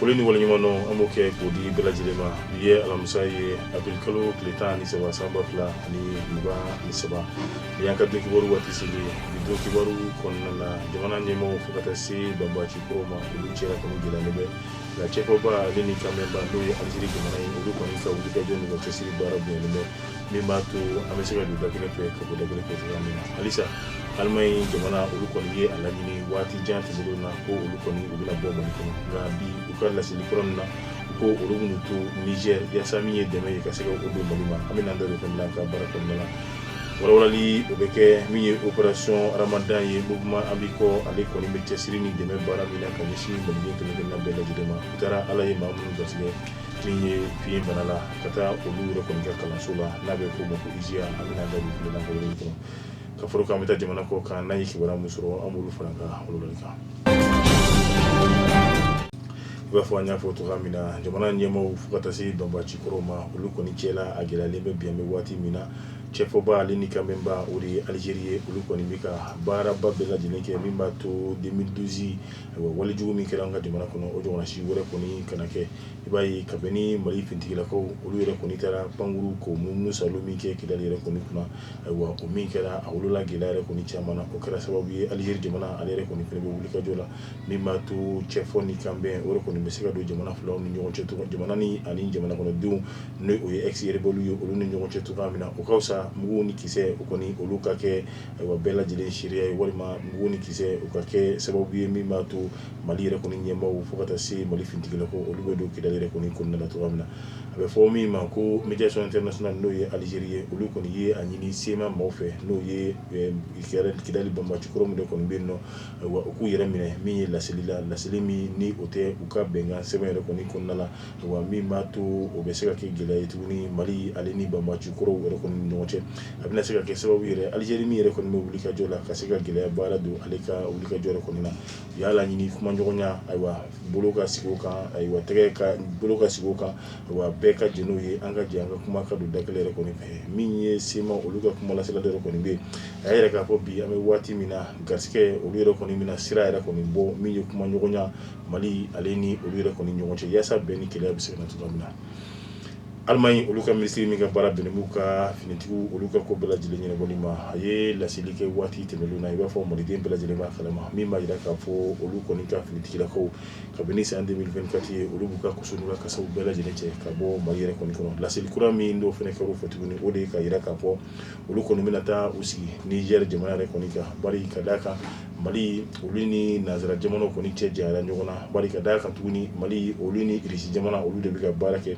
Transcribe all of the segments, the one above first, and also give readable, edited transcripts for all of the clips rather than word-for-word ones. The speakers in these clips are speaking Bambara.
Foli ni waleɲumandɔn an b'o kɛ k'o di bɛɛ lajɛlen ma. Bi ye alamisa ye, avril kalo tile 13, san 2023. Bi y'an ka don kibaru waati seli ye. Bi don kibaru kɔnɔna la, jamana ɲɛmɔgɔw fo ka taa se banbaanci kɔrɔw ma, olu cɛla kɔni gɛlɛyalen bɛ. Nka cɛfɔba ale ni kanbɛnba, n'o ye Alizeri jamana ye, olu kɔni ka wulikajɔ n'u ka cɛsiri baara bonyalen bɛ, min b'a to an bɛ se ka don da kelen fɛ ka bɔ da kelen fɛ cogoya min na. Halisa Alimaɲi jamana, olu kɔni ye a laɲini waati jan tɛmɛnlenw na ko olu kɔni u bɛna bɔ Mali kɔnɔ. Nka bi, u ka laseli kura na, u ko olu bɛn'u to Niger yaasa min ye dɛmɛ ye ka se ka o don Mali ma. An bɛna an da don fɛn ka baara kɔnɔna la. Walawalali o bɛ kɛ min ye opération Ramadan ye. Mouvement an b'i kɔ, ale kɔni bɛ cɛsiri ni dɛmɛ baara min na ka ɲɛsin maliden kelen kelenna bɛɛ lajɛlen ma. U taara Ala ye maa minnu garisɛgɛ min ye fiɲɛ bana la, ka taa olu yɛrɛ kɔni ka kalanso la n'a bɛ f'o ma ko IJA. An bɛna an da don fɛnɛ na ka weleli kɔnɔ ka fɔlɔ k'an bɛ taa jamana kɔ kan. N'an ye kibaruya min sɔrɔ, an b'olu fara ka walawalali kan. I b'a fɔ an y'a fɔ cogoya min na, jamana ɲɛmaaw fo ka taa se banbaanci kɔrɔw ma, olu kɔni cɛla a gɛlɛyalen bɛ bi. An bɛ waati min na, cɛfɔba ale ni kanbɛnba, o de ye Alizeri ye, olu kɔni bɛ ka baaraba bɛɛ lajɛlen kɛ min b'a to 2012, ayiwa, walejugu min kɛra an ka jamana kɔnɔ, o ɲɔgɔnna si wɛrɛ kɔni kana kɛ. I b'a ye kabini Mali finitigilakaw, olu yɛrɛ kɔni taara pankuru k'o munumunu salo min kɛ Kidali yɛrɛ kɔni kunna, ayiwa, o min kɛra, a wolola gɛlɛya yɛrɛ kɔni caman na. O kɛra sababu ye Alizeri jamana, ale yɛrɛ kɔni fana bɛ wulikajɔ la min b'a to cɛfɔ ni kanbɛn, o yɛrɛ kɔni bɛ se ka don jamana filaw ni ɲɔgɔn cɛ cogo, jamana ni ani jamana kɔnɔdenw, ni o ye ex rebelle ye, olu ni ɲɔgɔn cɛ cogoya min na. O ka fisa mugu ni kisɛ, o kɔni olu ka kɛ, ayiwa, bɛɛ lajɛlen seereya ye, walima mugu ni kisɛ o ka kɛ sababu ye min b'a to Mali yɛrɛ kɔni ɲɛmaaw fo ka taa se Mali finitigilakaw, olu bɛ don Kidali yɛrɛ kɔni kɔnɔna la cogoya min na. A bɛ fɔ min ma ko médiation internationale, n'o ye Alizeri ye, olu kɔni ye a ɲini CMA maaw fɛ, n'o ye Kidali banbaanci kɔrɔ min de kɔni bɛ yen nɔ, ayiwa, u k'u yɛrɛ minɛ min ye laseli la, laseli min ni o tɛ u ka bɛnkan sɛbɛn yɛrɛ kɔni kɔnɔna la, wa min b'a to o bɛ se ka kɛ gɛlɛya ye tuguni Mali ale ni banbaanci kɔrɔw yɛrɛ kɔni ni ɲɔgɔn cɛ. A bɛna se ka kɛ sababu yɛrɛ, Alizeri min yɛrɛ kɔni bɛ wuli ka jɔ la, ka se ka gɛlɛya baara don ale ka wuli ka jɔ yɛrɛ kɔni na. U y'a laɲini kumaɲɔgɔnya, ayiwa, bolo ka sigi o kan, ayiwa, tɛgɛ ka bolo ka sigi o kan, ayiwa, bɛɛ ka jɛn n'o ye, an ka jɛ an ka kuma ka don da kelen yɛrɛ kɔni fɛ. Min ye CMA, olu ka kumalasela dɔ yɛrɛ kɔni bɛ yen, a y'a yɛrɛ k'a fɔ bi an bɛ waati min na, garisɛgɛ olu yɛrɛ kɔni bɛna sira yɛrɛ kɔni bɔ min ye kumaɲɔgɔnya Mali ale ni olu yɛrɛ kɔni ɲɔgɔn cɛ, yaasa bɛn ni kelenya bɛ se ka na cogoya min na. Alimaɲi, olu ka minisiri min ka baara bɛnnen b'u ka finitigiw, olu ka ko bɛɛ lajɛlen ɲɛnabɔli ma, a ye laseli kɛ waati tɛmɛnlenw na, i b'a fɔ maliden bɛɛ lajɛlen b'a kalama, min b'a jira k'a fɔ olu kɔni ka finitigilakaw, kabini san 2024 ye, olu b'u ka koso n'u ka kasaw bɛɛ lajɛlen cɛ ka bɔ Mali yɛrɛ kɔni kɔnɔ. Laseli kura min n'o fana kɛra o fɛ tuguni, o de ye ka jira k'a fɔ olu kɔni bɛna taa u sigi Niger jamana yɛrɛ kɔni kan, bari ka d'a kan Mali, olu ni nansara jamanaw kɔni cɛ janyara ɲɔgɔn na, bari ka d'a kan tuguni Mali, olu ni Irisi jamana, olu de bɛ ka baara kɛ.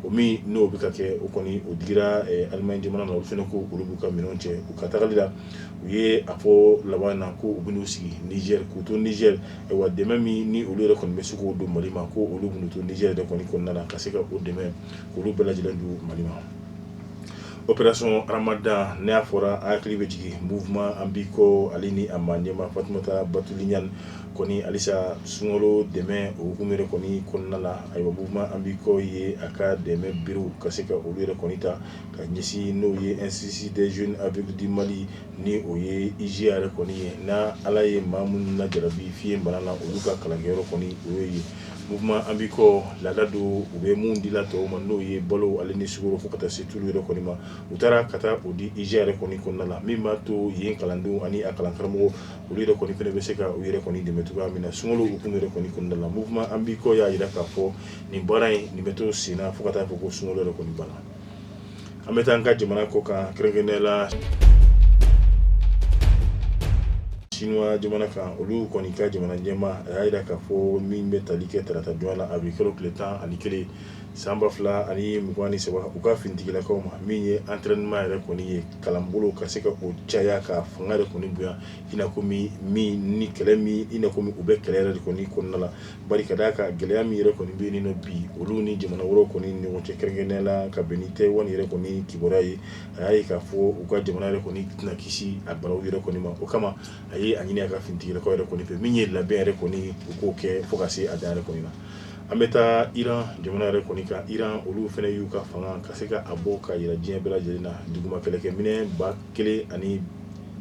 O min n'o bɛ ka kɛ, o kɔni o digira Alimaɲi jamana na. Olu fana ko olu b'u ka minɛnw cɛ. U ka tagali la, u ye a fɔ laban na ko u bɛn'u sigi Niger, k'u to Niger, ayiwa, dɛmɛ min ni olu yɛrɛ kɔni bɛ se k'o don Mali ma, ko olu bɛn'u to Niger yɛrɛ kɔni kɔnɔna na ka se ka o dɛmɛ k'olu bɛɛ lajɛlen don Mali ma. Opération Ramadan, ne y'a fɔra, a hakili bɛ jigin mouvement an b'i kɔ, ale ni a maa ɲɛmaa Fatumata Batuli Ɲani kɔni. Halisa sunkalo dɛmɛ o hukumu yɛrɛ kɔni kɔnɔna la, ayiwa, mouvement an b'i kɔ ye a ka dɛmɛ berew ka se ka olu yɛrɛ kɔni ta ka ɲɛsin, n'o ye Institut des jeunes aveugles du Mali, ni o ye IJA yɛrɛ kɔni ye, n'a Ala ye maa minnu na jarabi fiɲɛ bana na, olu ka kalankɛyɔrɔ kɔni o ye. Mouvement an b'i kɔ, laada don, u bɛ mun dila tɔw ma, n'o ye balo ale ni sukaro fo ka taa se tulu yɛrɛ kɔni ma, u taara ka taa o di IJA yɛrɛ kɔni kɔnɔna la, min b'a to yen kalandenw ani a kalankaramɔgɔ, olu yɛrɛ kɔni fana bɛ se ka u yɛrɛ kɔni dɛmɛ cogoya min na sunkalo hukumu yɛrɛ kɔni kɔnɔna la. Mouvement an b'i kɔ y'a jira k'a fɔ nin baara in, nin bɛ to sen na fo ka taa fɔ ko sunkalo yɛrɛ kɔni banna. An bɛ taa an ka jamana kɔ kan, kɛrɛnkɛrɛnnenya la Chinois jamana kan. Olu kɔni ka jamana ɲɛmaa, a y'a jira k'a fɔ min bɛ tali kɛ tarata don la, avril kalo tile 11, san 2023, u ka finitigilakaw ma min ye entraînement yɛrɛ kɔni ye, kalanbolo ka se ka o caya, ka fanga yɛrɛ kɔni bonya, i n'a min ni kɛlɛ min, i n'a u bɛ kɛlɛ yɛrɛ de kɔni kɔnɔna la, bari ka d'a kan gɛlɛya min yɛrɛ kɔni bɛ yen nɔ bi olu ni jamana wɛrɛw kɔni ni ɲɔgɔn cɛ, kɛrɛnkɛrɛnnenya la ka bɛn ni Taïwan yɛrɛ kɔni kibaruya ye. A y'a ye k'a fɔ u ka jamana yɛrɛ kɔni tɛna kisi a balawu yɛrɛ kɔni ma. O kama a ye a ɲini a ka finitigilakaw yɛrɛ kɔni fɛ, min ye labɛn yɛrɛ kɔni, u k'o kɛ fo ka se a dan yɛrɛ kɔni na. An bɛ taa Iran jamana yɛrɛ kɔni kan. Iran, olu fana y'u ka fanga ka se ka a bɔ ka yira diɲɛ bɛɛ lajɛlen na, duguma kɛlɛkɛminɛn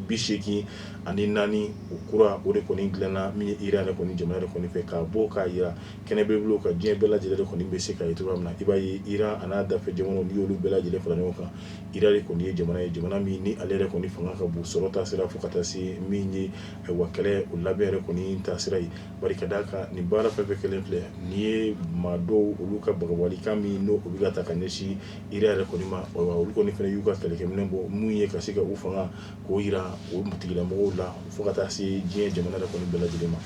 1080 14 o kura, o de kɔni dilanna min ye Iran yɛrɛ kɔni jamana yɛrɛ kɔni fɛ, k'a bɔ k'a jira kɛnɛ belebelew kan, diɲɛ bɛɛ lajɛlen de kɔni bɛ se k'a ye cogoya min na. I b'a ye Iran a n'a dafɛ jamanaw, n'i y'olu bɛɛ lajɛlen fara ɲɔgɔn kan, Iran de kɔni ye jamana ye, jamana min ni ale yɛrɛ kɔni fanga ka bon sɔrɔ taasira fo ka taa se min ye ayiwa kɛlɛ o labɛn yɛrɛ kɔni taasira ye. Bari ka d'a kan nin baara fɛn fɛn kɛlen filɛ nin ye, maa dɔw olu ka bagabalikan min n'o bɛ ka ta ka ɲɛsin Iran yɛrɛ kɔni ma, olu kɔni fana y'u ka kɛlɛkɛminɛn bɔ mun ye ka se ka u fanga k'o jira o tigilamɔgɔw la fo ka taa se diɲɛ jamana yɛrɛ kɔni bɛɛ lajɛlen ma.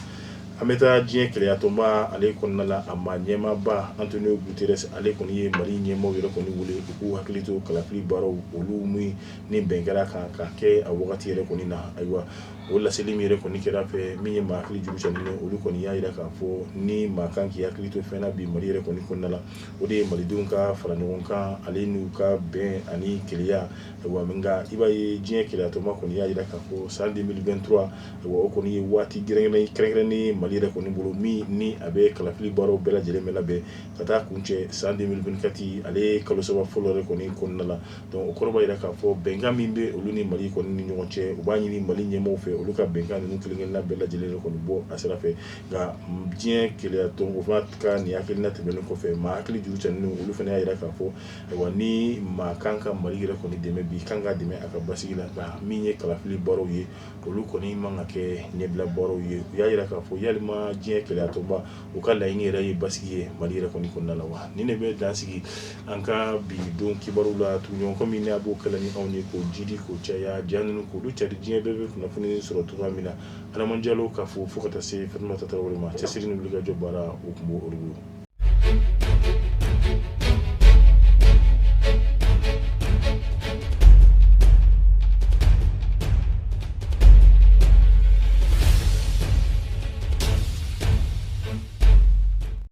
An bɛ taa diɲɛ kelenyatɔnba ale kɔnɔna la, a maa ɲɛmaaba Antonio Guterres, ale kɔni ye Mali ɲɛmaaw yɛrɛ kɔni wele u k'u hakili to kalafili baaraw olu min ni bɛn kɛra kan ka kɛ a wagati yɛrɛ kɔni na. Ayiwa, o laseli min yɛrɛ kɔni kɛra fɛ min ye maa hakili juru caani, olu kɔni y'a jira k'a fɔ ni maa kan k'i hakili to fɛn na bi Mali yɛrɛ kɔni kɔnɔna la, o de ye malidenw ka fara ɲɔgɔn kan ale n'u ka bɛn ani kelenya. Ayiwa, nka i b'a ye diɲɛ kelenyatɔnba kɔni y'a jira k'a fɔ san 2023, ayiwa, o kɔni ye waati kɛrɛnkɛrɛnnen ye Mali yɛrɛ kɔni bolo, min ni a bɛ kalafili baaraw bɛɛ lajɛlen bɛ labɛn ka taa kuncɛ san 2024 ale kalo saba fɔlɔ yɛrɛ kɔni kɔnɔna la. Donc o kɔrɔ b'a jira k'a fɔ bɛnkan min bɛ olu ni Mali kɔni ni ɲɔgɔn cɛ, u b'a ɲini Mali ɲɛmaaw fɛ olu ka bɛnkan ninnu kelen-kelenna bɛɛ lajɛlen yɛrɛ kɔni bɔ a sira fɛ. Nka diɲɛ kelenyatɔn o fana ka nin hakilina tɛmɛnen kɔfɛ, maa hakili juru caani olu fana y'a jira k'a fɔ ayiwa ni maa kan ka Mali yɛrɛ kɔni dɛmɛ bi, kan ka dɛmɛ a ka basigi la, nka min ye kalafili baaraw ye, olu kɔni man ka kɛ ɲɛbila baaraw ye. U y'a jira k'a fɔ yalima diɲɛ kelenyatɔnba u ka laɲini yɛrɛ ye basigi ye Mali yɛrɛ kɔni kɔnɔna la wa? Nin de bɛ dan sigi an ka bi don kibaru la. Tuguɲɔgɔn kɔ min n'a b'o kɛlɛ ni anw ye k'o jidi k'o caya, ja ninnu k'olu cari diɲɛ bɛɛ bɛ kunnafoni sɔrɔ cogoya min na. Adama Jalo ka fo, fo ka taa se Fatumata Tarawele ma, cɛsiri ni wulikajɔ baara o tun b'o olu bolo.